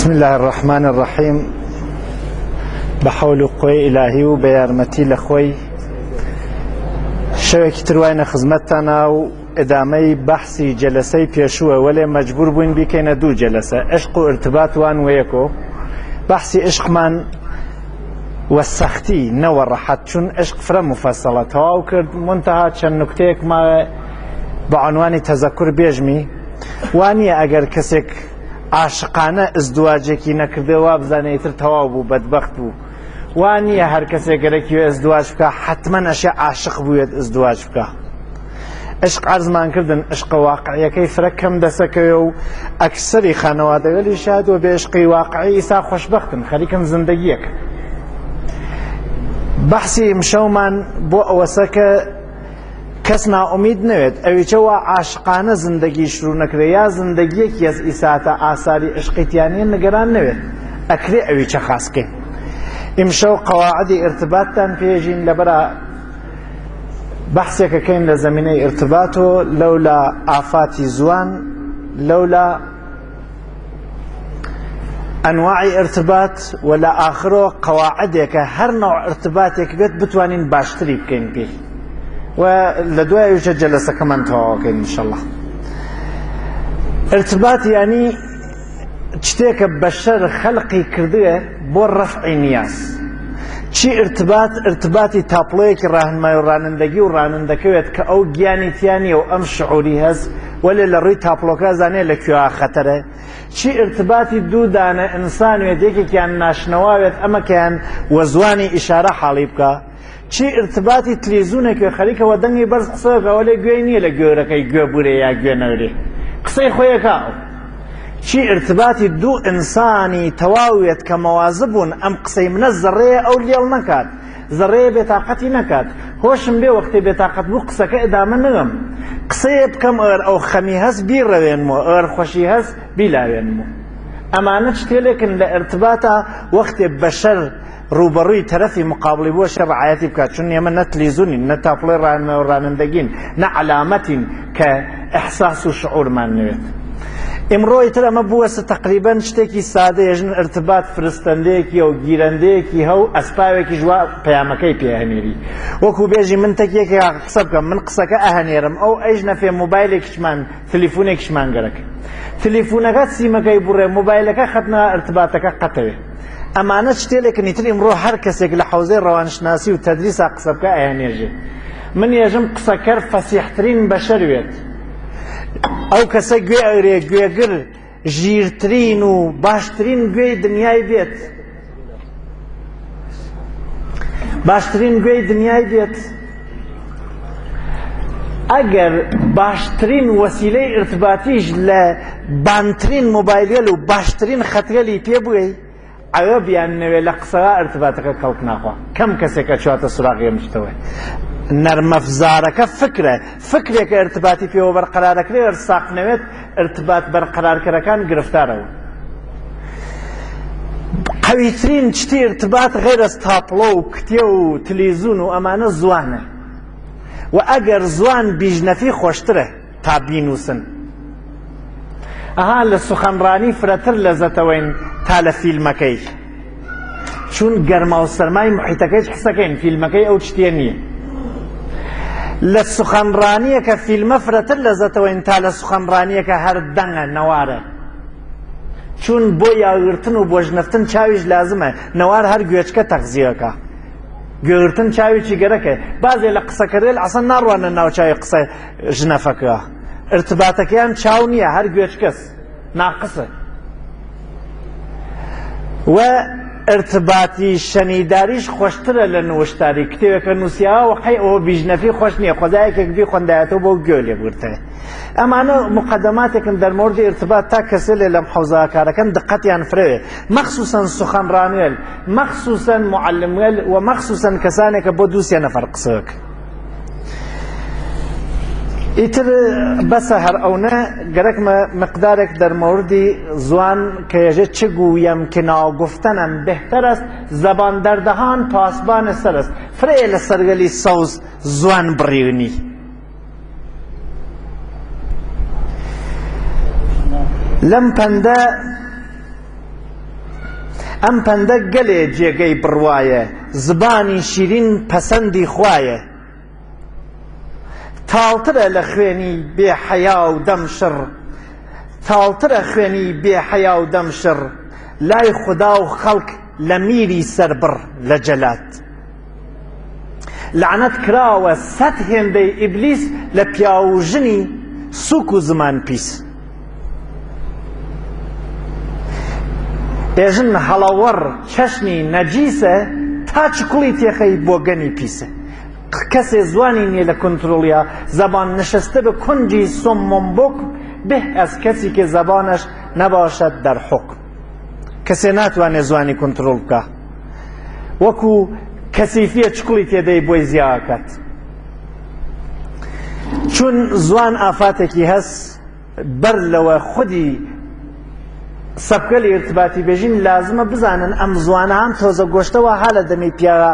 بسم الله الرحمن الرحیم بە حەول و قوەی ئیلاهی و بە یارمەتی لە خۆی شەوێکی تر واینە خزمەتتانە و ئەدامەی بەحسی جەلەسەی پێشووە وەلێ مەجبور بووین بیکەینە دوو جەلەسە عشق و ارتباط وان وەیەکۆ بەحسی عشقمان وە سەختی نەوە ڕەحەت چون عشق فرە مفەسەڵە تەواو کرد منتەها چەند نوکتەیەک ماوە بە عنوانی تەزەکور بێژمی وانییە ئەگەر کەسێک عاشقانە ئزدواجێکی نەکردێ وابزانێ ئیتر تەواو بوو بەدبەخت بوو وا نییە هەر کەسێک گەرەکی ئزدواج بکە حتمما ئەشێ عاشق بوێت ئزدواج بکە عشق عەرزمان کردن عشقە واقعیەکەی فرە کەم دەسەکەوێ و ئەکسەری خانەوادەگەلی شاد و بێ عشقی واقعی ئیسا خۆشبەختن خەریکن زندگیەک بەحسی ئیمشەومان بۆ ئەوەسە کە کەس نائومید نەوێت ئەویچە وا عاشقانە زندگی شروع نەکرێ یا زندگیەکی ئەس ئیساتە ئاساری عشقی تیا نیە نگەران نەوێت ئەکرێ ئەویچە خاس بکەین ئیمشەو قەواعدی ئرتباتتان پێژین لەبەرا بەحسێکەکەین لە زەمینەی ئرتبات و لەولا ئافاتی زوان لەولا ئەنواعی ارتباط و لە ئاخرۆ قەواعدێکە هەر نەوع ارتباطێک بێت بتوانین باشتری بکەین پێی و لە دوای ئەویشە جەلەسەکەمان تەواوەکەین ئینشەڵڵا ارتباط یعنی شتێکە بەشەر خەلقی کردوێ بۆ ڕەفعی نیاز چی ارتباط ارتباطی تاپڵۆیەکی ڕاهنمای و ڕانندەگی و ڕانندەکەوێت کە ئەو گیانی تیا نییە و ئەم شعوری هەست وەلێ لە ڕووی تاپڵۆکە زانێ لە کوێ خەتەرە چی ارتباطی دوو دانە ئینسان وێت یەکێکیان ناشنەواوێت ئەمەکەیان وە زوانی ئیشارە حاڵی بکە چی ارتباطی تلیزونێک وێ خەریکە وە دەنگی بەرز قسەکە وەلێ گوێی نییە لە گوێرەکەی گوێ بورێ یا گوێ نەورێ قسەی خۆیەکە ئەو چی ارتباطی دوو ئینسانی تەواوێت کە مەوازە بوون ئەم قسەی منە زەڕەیە ئەو لێڵ نەکات زەڕەیە بێتاقەتی نەکات هۆشم بێ وەختێ بێتاقەت بوو قسەکە ئەدامە نەم قسەیە بکەم ئەگەر ئەو خەمی هەست بیڕەوێنمەوە ئەگەر خۆشی هەست بیلاوێنمەوە ئەمانە شتێلێکن لە ارتباطا وەختێ بەشەر ڕووبەڕووی تەرەفی مقابڵی بووە شێ ڕعایەتی بکات چون ئێمە نە تلیزونین نە تاپڵێ ڕانندەگین نە عەلامەتین کە ئیحساس و شعورمان نەوێت ئیمڕۆ ئیتر ئەمە بووەسە تەقریبەن شتێکی سادەیە ژن ارتباط فرستەندەیەکی و گیرەندەیەکی هەو ئەسپاوێکیش وا پەیامەکەی پێ ئەهنێری وەکو بێژی من تەکیەکێ قسە بکەم من قسەکە ئەهنێرم ئەو ئەیش نەفێ مۆبایلێکیشمان تلیفونێکیشمان گەرەک تلیفونەکە سیمەکەی بڕێ مۆبایلەکە خەتنا ارتباطەکە قەتەوێ ئەمانە شتێلێکن ئیتر ئیمڕۆ هەر کەسێک لە حەوزەی ڕەوانشناسی و تەدریسا قسە بکە ئەیانێژێ من ێژم قسەکەر فەسیحترین بەشەر وێت ئەو کەسە گوێ ئەگرێ گوێگر ژیرترین و باشترین گوێی دنیای بێت باشترین گوێی دنیای بێت ئەگەر باشترین وەسیلەی ئرتباتیش لە بانترین مۆبایلگەل و باشترین خەتگەلی پێ بووی ئەوە بیان نەوێ لە قسەوە ئرتباتەکە کەڵک ناخوا کەم کەسێکە چواتە سوراغی ئەم شتەوە نەرمەفزارەکە فکرە فکرێکە ارتباطی پێوە بەرقەرارەکرێ ئەر ساق نەوێت ارتباط بەرقەرارکەرەکان گرفتارەوە قەویترین شتی ارتباط غەیرەز تاپڵۆ و کتێ و تلیزون و ئەمانە زوانە و ئەگەر زوان بیژنەفی خۆشترە تا بینووسن ئەها لە سوخەنڕانی فرەتر لەزەتەوەین تا لە فیلمەکەی چون گەرما و سەرمای محیتەکەیش حسەکەین فیلمەکەی ئەو شتێ نییە لە سوخەنڕانیەکە فیلمە فرەتر لەزەتەوەین تا لە سوخەنڕانیەکە هەر دەنگە نەوارە چون بۆ یاگرتن و بۆ ژنەفتن چاویش لازمە نەوار هەر گوێچکە تەغزیەکە گوێگرتن چاوێکی گەرەکە بازێ لە قسەکەرێل ئەسەن ناڕوانە ناو چاوی قسە ژنەفەکە ارتباتەکەیان چاو نییە هەر گوێچکەس ناقسە و ارتباتی شەنیداریش خۆشترە لە نوشتاری کتێبەکە نووسیاوە وەقەی ئەوە بیژنەفی خۆش نییە خۆزایەکێک بیخۆندایەتەوە بۆ گوێ لێ بگرتەوە ئەمانە مقدماتێکن در مورد ارتباط تا کەسێ لەم حوزە کارەکەن دقەتیان فرەوێ مەخصوصا سخنڕانوێل مەخصوصا معلموێل و مەخصوصا کەسانێکە بۆ دووسێ نەفەر قسەک ئیتر بەسە هەر ئەونە گەرەکمە مقدارێک در موردی زوان کە یەژێ چ گویم که ناگفتنم بهتر است زبان در دهان پاسبان سر است فرەیە لە سەرگەلی سەوز زوان بڕیونی لەم پەندە. ئەم پەندە گەلێ جێگەی بڕوایە، زبانی شیرین پەسەندی خوایە. تاڵترە لە خوێنی بێ حەیا و دەم شڕ، تاڵترە خوێنی بێ حەیا و دەم شڕ، لای خودا و خەڵک لە میری سەربڕ لە جەلاد. لەعنەت کراوە سەت هێندەی ئیبلیس لە پیاو و ژنی سوک و زمان پیس. ئێژن هەڵەوەڕ چەشنی نەجیسە تا چکڵی تێخەی بۆگەنی پیسە. کەسێ زوانی نییە لە کنترۆڵیا زبان نشسته به کنجی صم بکم به از کسی که زبانش نباشد در حکم. کەسێ ناتوانێت زوانی کنترۆڵ بکا وەکو کەسیفیە چکڵی تێدەی بۆی زیاکات. چون زوان ئافاتێکی هەس بەر لەوە خودی سەبکەلی ارتباطی بێژین لازمە بزانن ئەم زوانە هەم تۆزە گۆشتەوە ها لە دەمی پیاوە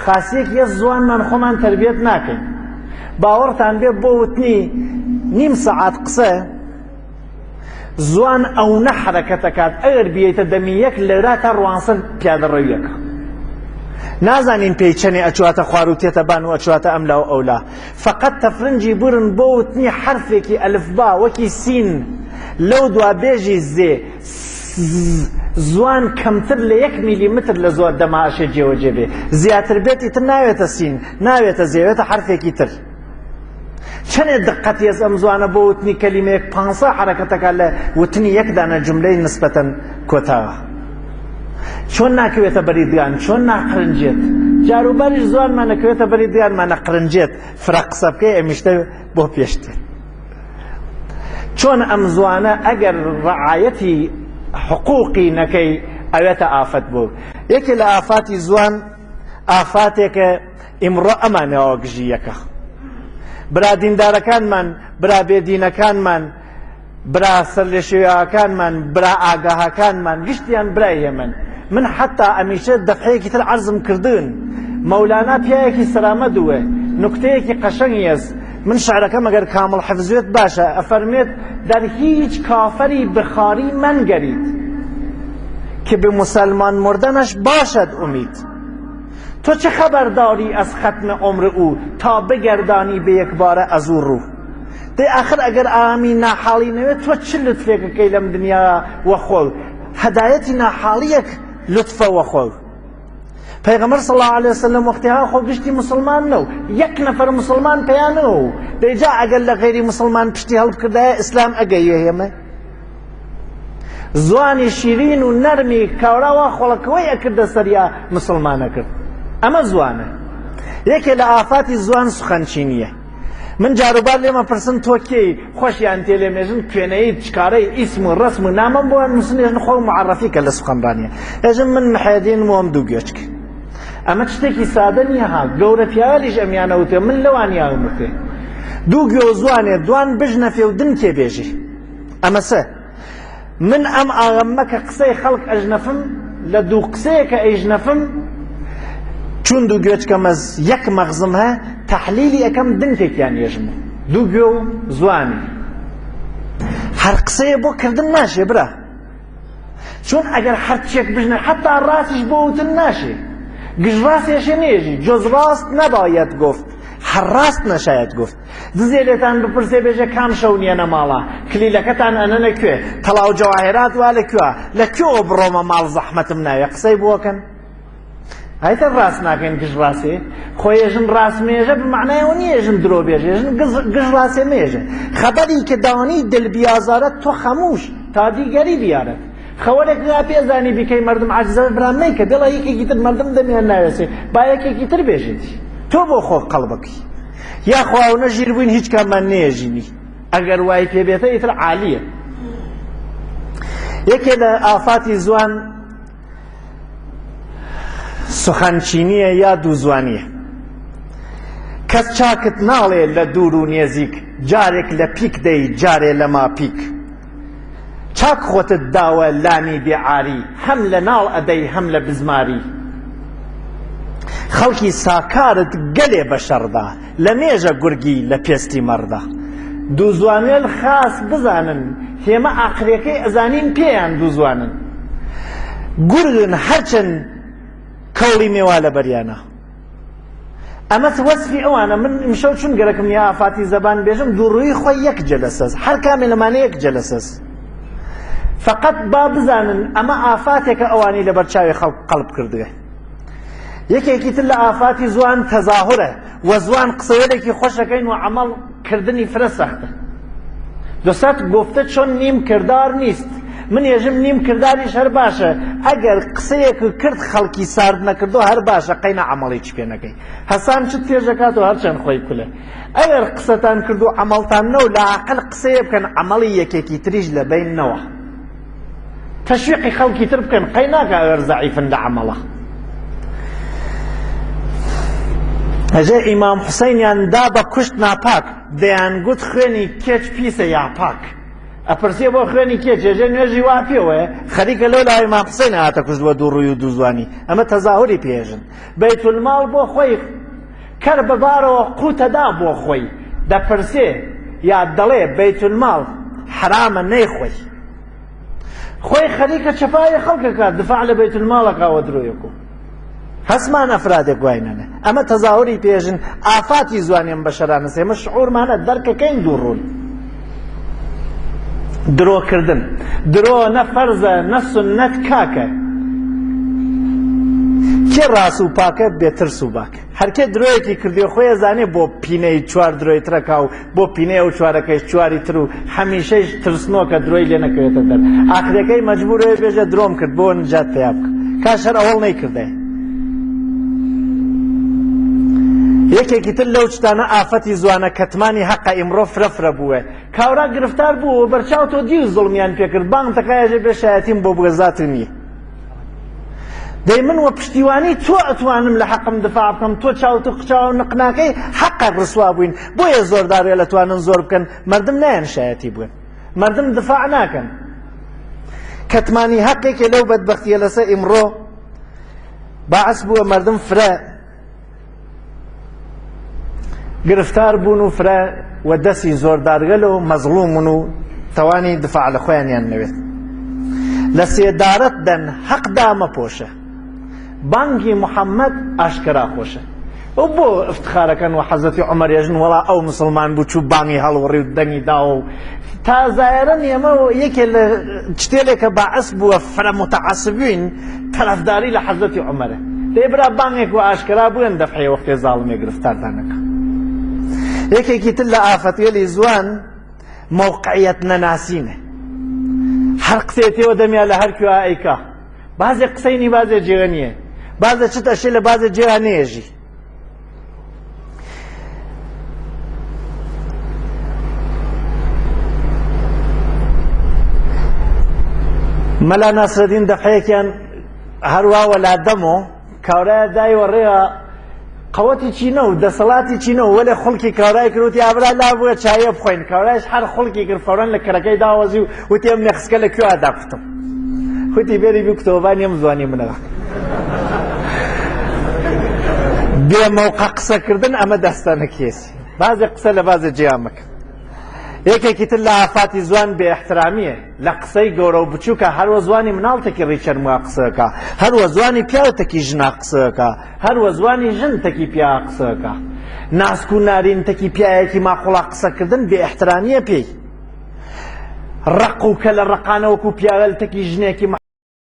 خاسیەک یە زوانمان خۆمان تربیەت ناکەین باوەڕتان بێ بۆ وتنی نیم سەعات قسە زوان ئەونە حەرەکەتەکات ئەگەر بیەیتە دەمی یەک لەرا تا ڕوانسەر پیادەڕەویەکە نازانین پێی چەنێ ئەچواتە خوار و تێتە بان و ئەچواتە ئەم لا و ئەولا فقط تەفرنجی بورن بۆ وتنی حرفێکی ئەلفبا وەکی سین لەو دوا بێژی زێ زوان کەمتر لە یەک میلیمتر لە زۆر دەماشێ جێوەجێ بێ زیاتر بێت ئیتر ناوێتە سین ناوێتە زێوێتە حرفێکی تر چەنێ دقەت یەس ئەم زوانە بۆ وتنی کەلیمەیەک پانسە حەرەکەتەکە لە وتنی یەک دانە جملەی نسبەتەن کۆتاوە چۆن ناکەوێتە بەری دگان چۆن ناقرنجێت جاروباریش زوانمان نەکەوێتە بەری دگانمان نەقرنجێت فرە قسە بکەی ئەمیشتە بۆ پێشتێت چۆن ئەم زوانە ئەگەر ڕعایەتی حقوقی نەکەی ئەوێتە ئافەت بوو یەکێ لە ئافاتی زوان ئافاتێکە ئیمڕۆ ئەمانەوە گژی یەکە برا دیندارەکانمان برا بێدینەکانمان برا سەرلێشێویاکانمان برا ئاگاهەکانمان گشتیان برای هێمن من حتا ئەمیشە دەفعەیەکی تر عەرزم کردن مەولانا پیاوێکی سەرامە دووە نوکتەیەکی قەشەنگیەس من شعرەکەم ئەگەر کامڵ حفزوێت باشە ئەفەرمێت در هیچ کافری بخاری منگرید که به مسلمان مردنش باشد امید تو چه خبر داری از ختم عمر او تا بگردانی به یک بارە از او رو دەی ئاخر ئەگەر ئامی ناحاڵی نەوێت تۆ چ لوتفێکەکەی لەم دنیا وەخۆ هەدایەتی ناحاڵیەک لوتفە وەخۆ پەیغەمبەر صلی الله علیه وسلم وەختی ها خۆ گشتی مسلمان نەو یەک نەفەر مسلمان پەیانەوە دەیجا ئەگەر لە غەیری مسلمان پشتی هەڵبکردایە ئیسلام ئەگەیە هێمە زوانی شیرین و نەرمی کاورا وا خۆڵەکەوەی ئەکردە سەریا مسلمانە کرد ئەمە زوانە یەکێ لە ئافاتی زوان سوخەنچینیە من جاروبار لێمە پرسن تۆ کێی خۆشیان تێ لێ مێژن کوێنەی چکارەی ئیسم و ڕسم و نامەم بۆ نووسن ێژن خۆ معرفی کە لە سوخەنڕانیە ێژم من محێدین وۆم دوو گوێچک ئەمە شتێکی سادە نییە ها گەورە پیاوەلیش ئەمیانە وتێ من لەوانیان وتێ دوو گوێ و زوانێ دوان بژنەفێ و دنکێ بێژی ئەمەسە من ئەم ئاغەممە کە قسەی خەڵک ئەژنەفم لە دوو قسەیە کە ئەیژنەفم چون دوو گوێچکەمەز یەک مەغزم هە تەحلیلی ئەەکەم دنکێکیان یێژم دوو گوێ و زوانی هەر قسەیە بۆ کردن ناشێ برا چون ئەگەر هەرچێک بژنە حتا ڕاستیش بۆ وتن ناشێ گژ ڕاستێشێ نێژی جز ڕاست نەبایەت گفت هەر ڕاست نەشایەت گفت دزێ لێتان بپرسێ بێژە کام شەو نیەنە ماڵە کلیلەکەتان ئەنەنە کوێ تەڵاو جەواهێرات وا لە کوێ لە کوێوە بڕۆمە ماڵ زەحمەتم ناوێ قسەی بۆکەن هایتە ڕاست ناکەین گژ ڕاستێ خۆ ێژن ڕاست مێژە بمعنایەوە نییە ێژن درۆ بێژێ ێژن گژ ڕاستێ مێژە خەبەری کە دانی دل بیازارەت تۆ خەموش تا دیگەری بیارەت خەوەرێک لا پێزانی بیکەی مردم عاجزە برا مەیکە بێڵا یەکێکی تر مردم دەمیان ناوێسێ با یەکێکی تر بێژێتی تۆ بۆ خۆ قەڵبەکەی یاخوا ئەونە ژیر بووین هیچ کاممان نێژینی ئەگەر وای پێ بێتە ئیتر عالیە یەکێ لە ئافاتی زوان سوخەنچینیە یا دووزوانیە کەس چاکت ناڵێ لە دوور و نێزیک جارێک لە پیک دەی جارێ لە ماپیک چاک خۆتت داوە لامی بێعاری هەم لە ناڵ ئەدەی هەم لە بزماری خەڵکی ساکارت گەلێ بە شەڕدا لە مێژە گورگی لە پێستی مەڕدا دووزوانێل خاس بزانن هێمە ئاخرەکەی ئەزانین پێیان دووزوانن. گورگن هەرچەند کەوڵی مێوا لەبەریانە. ئەمە وەسفی ئەوانە من ئیمشەو چون گەرەکم نیە ئافاتی زەبان بێژم دووڕووی خۆی یەک جەلەسەس هەر کامێ لەمانە یەک جەلەسەس فقط با بزانن ئەمە ئافاتێکە ئەوانی لەبەر چاوی خەڵک قەڵب کردوێ یەکێکی تر لە ئافاتی زوان تەزاهورە وە زوان قسەیەلێکی خۆشەکەین و عەمەڵ کردنی فرە سەختە دۆسات گفتە چۆن نیم کردار نیست من ێژم نیم کرداریش هەر باشە ئەگەر قسەیەک کرد خەڵکی سارد نەکردو هەر باشە قەینە عەمەڵی چ پێ نەکەی هەسان چت پێشەکات و هەرچەند خۆی کولە ئەگەر قسەتان کرد و عەمەڵتان نەو لاقل قسەیە بکەن عەمەڵی یەکێکی تریش لە بین نەوە تەشویقی خەڵکی تر بکەن قەی ناکا ئەگەر زەعیفن لە عەمەڵە ئەژێ ئیمام حوسەینیان دا بە کوشت ناپاک دەیانگوت خوێنی کێچ پیسە یا پاک ئەپرسێ بۆ خوێنی کێچ ێژێ نوێژی وا پێوەیە خەریکە لەو لای ئیمام حوسەین هاتە کوشت بە دوو ڕووی و دوو زوانی ئەمە تەزاهوری پێژن بەیتولماڵ بۆ خۆی کەر بەبارەوە قوتەدا بۆ خۆی دەپرسێ یا دەڵێ بەیتولماڵ حرامە نەیخۆی خۆی خەریکە چەپاوی خەڵکەکە دفاع لە بەیت الماڵەکە وە درۆیەکو هەسمان ئەفرادێک واینەنە ئەمە تەزاهوری پێژن ئافاتی زوانی ئەم بەشەرانە ئێمە شعورمانە دەرکەکەین دوو ڕوون درۆکردن درۆ نە فەرزە نە سنەت کاکە کێ ڕاس و پاکە بێترس و باک هەرکێ درۆیەکی کردوێ خۆی ئەزانێ بۆ پینەی چوار درۆی ترەکا و بۆ پینەی ئەو چوارەکەیش چواری تر و هەمیشەیش ترسنۆکە درۆی لێ نەکەوێتە دەر ئاخرەکەی مەجبورە بێژە درۆم کرد بۆ نجات پەیا بکە کاش هەر ئەوەڵ نەیکردای یەکێکی تر لەو شتانە ئافەتی زوانە کەتمانی حەقە ئیمڕۆ فرە فرە بووە کاورا گرفتار بوو و بەرچاو تۆ دیو زوڵمیان پێکرد بانگ تەکایەژێ بێ شایەتیم بۆ بووە زات نییە دەی من وە پشتیوانی تۆ ئەتوانم لە حەقم دفاع بکەم تۆ چاوت و قچاو نقناکەی حەقە ڕسوا بووین بۆیە زۆردارێ لەتوانن زۆر بکەن مردم نایەن شایەتی بوون مردم دفاع ناکەن کەتمانی حەقێکێ لەو بەدبەختیە لەسە ئیمڕۆ باعث بووە مردم فرە گرفتار بوون و فرە وە دەسی زۆردارگەل و مەزڵومن و توانی دفاع لە خۆیانیان نەوێت لە سێدارەت دەن حەق دامەپۆشە بانگی محەممەد ئاشکرا خۆشە ئەو بۆ افتخارەکەن و حەزەتی عومەر ێژن وەڵا ئەو مسلمان بوو چوو بانگی هەڵوڕی و دەنگی داوە و تا زایرن ئێمە یەکێ لە شتێلێکە باعث بووە فرە متعصبین تەرەفداری لە حەزرەتی عومەرە دەی برا بانگێک و ئاشکرا بووێن دەفعێ وەختێ زاڵمێ گرفتارتان نەکا یەکێکی تر لە ئافەتگەلی زوان مەوقعیەت نەناسینە هەر قسەیە تێوە دەمیا لە هەر کوێ ئەیکا بازێ قسەی نی بازێ جێگە نییە بازێ چت ئەشێ لە بازێ جێگا نێژی مەلا ناسرەدین دەفعەیەکیان هەروا وەلا دەمۆ کاورایە دای وەڕێوە قەوەتی چینە و دەسەڵاتی چینە و وەلێ خڵکی کاورای کرد وتی ئابرا لا بووە چایە بخۆین کاورایش هەر خڵکی کرد فەورەن لە کەرەکەی داوەزی و وتی ئەم نەخسکە لە کوێ داکوتم وتی بێری بکوتەوە ئەم زوانی منەوە بێ مەوقع قسەکردن ئەمە دەستانە کێسی بازێ قسە لە بازێ جیا مەکە یەکێکی تر لە ئافاتی زوان بێ احترامیە لە قسەی گەورە و بچووکە هەروە زوانی مناڵ تەکی ڕیچەرموا قسەکە هەروە زوانی پیاو تەکی ژنا قسەکە هەروە زوانی ژن تەکی پیا قسەکە ناسک و نارین تەکی پیایەکی ماقوڵا قسەکردن بێ احترامیە پێی ڕق و کە لە ڕقانە وەکو پیاوەل تەکی ژنێکی.